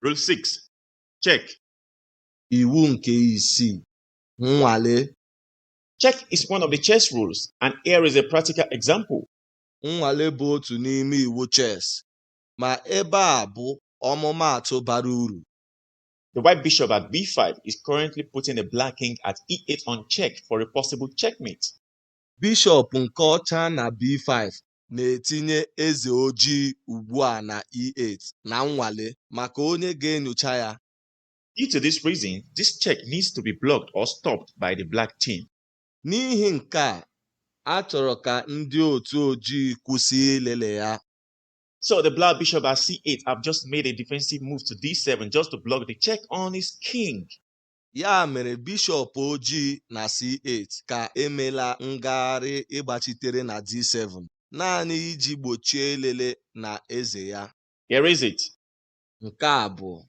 Rule 6. Check. Iwu nke isii: Nnwale. Check is one of the chess rules, and here is a practical example. Nnwale bụ otu n'ime iwu chess, ma ebe a bụ ọmụmaatụ bara uru. The white bishop at b5 is currently putting the black king at e8 on check for a possible checkmate. Bishọp nke ọcha na b5 na-etinye eze ojii ugbu a na e8 na nnwale maka onye ga-enyocha ya. Due to this reason, this check needs to be blocked or stopped by the black team. N'ihi nke a, a chọrọ ka ndị otu ojii kwụsị ilele ya. So the black bishop at c8 have just made a defensive move to d7 just to block the check on his king. Ya mere bishọp ojii na c8 ka emela ngagharị ịgbachitere na d7 naanị iji gbochie elele na eze ya. Here is it. Nke a bụ